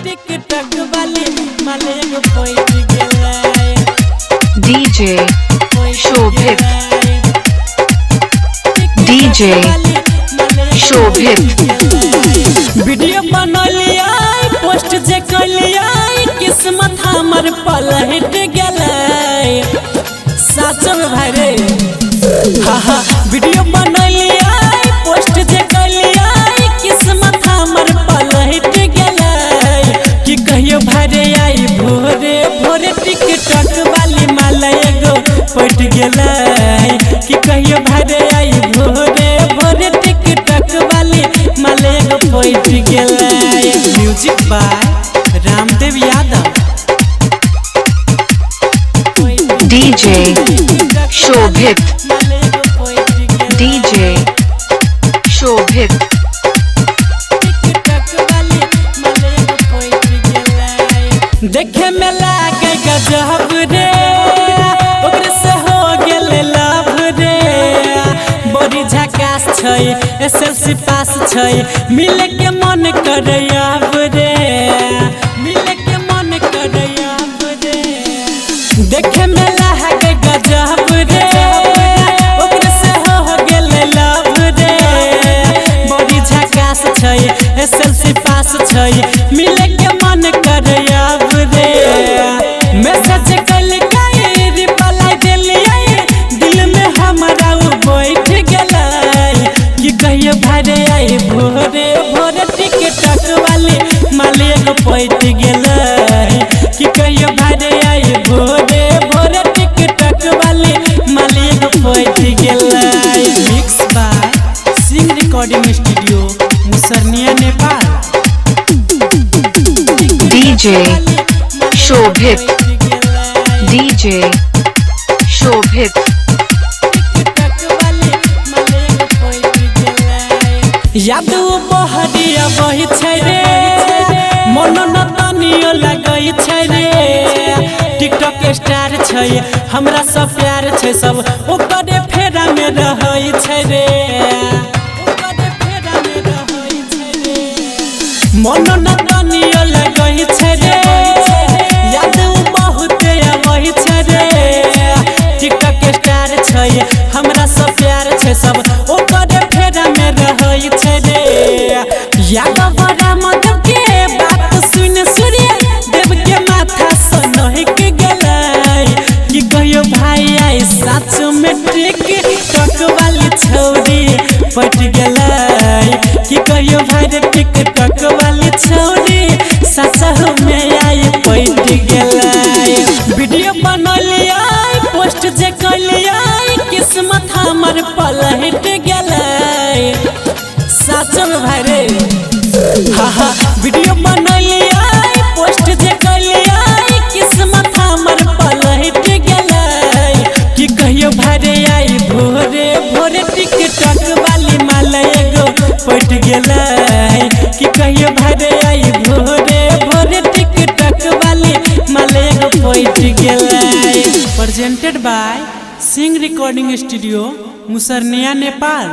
TikTok वाली माले एगो पैठ गेलै। DJ Shobhit. DJ Shobhit. Video बनलियै पोस्ट जे कलियै किस्मत हमर पलट गेलै। साचो में भाई रे, हाँ हाँ, वीडियो बनलियै पोस्ट जे कलियै किस्मत हमर पलट गेलै। कि कहियो भाई रे आई भोरे भोरे टिकटॉक वाली माला एगो पट गेलै। कि कहियो भाई रे आई भोरे भोरे टिकटॉक वाली माला एगो पट गेलै। Music by Ramdev Yadav. DJ Shobhit. DJ Shobhit. देखे में लागे गजब रे, ओकरे से हो गेल लव रे। बड़ी झकास छै, एसएलसी पास छै, मिले के मन करे अब रे, मिले के मन करे अब रे। देखे में लागे गजब रे, ओकरे से हो गेल लव रे। बड़ी झकास छै, एसएलसी पास छै, मिले के मन करे अब रे। मैसेज कलकै रिप्लाई देलियै, दिल में हमरा उ बैठ गेलै। कि कहियो भाई रे आई भोरे भोरे टिकटॉक वाली माली एगो पैठ गेलै। कि कहियो भाई रे आई भोरे भोरे टिकटॉक वाली माली एगो पैठ गेलै। Mix by Singh recording studio, Musarniya, Nepal. DJ Shobhit. DJ Shobhit. यादू बहरिया बही छै रे, मन न तनियो लगै छै रे। टिकटॉक स्टार छै, हमरा सब प्यार छै, सब ओकरे फेरा में रहै छै रे, ओकरे फेरा में रहै छै रे। मन न तनियो लगै छै रे, यादू बहुते अबै छै रे। टिकटॉक स्टार छै, हमरा सब प्यार छै, सब ओकरे फेरा में रहै छै रे। यादव रामदेव के बात सुन सूर्य देव के माथा सनक गेलै। कि कहियो भाई आई साच में टिकटॉक वाली छौरी पट गेलै। कि कहियो भाई रे टिकटॉक वाली छौरी साच में आई पट गेलै। वीडियो बनलियै पोस्ट जे कलियै किस्मत हमर पलट गेलै। साचो में भाई रे, हाँ हाँ, वीडियो बनलियै पोस्ट जे कलियै किस्मत हमर पलट गेलै। कि कहियो भाई रे आई भोरे भोरे टिकटॉक वाली माला एगो पट गेलै। कि कहियो भाई रे आई भोरे भोरे टिकटॉक वाली माला एगो पट गेलै। Presented by Singh recording studio, Musarniya, Nepal.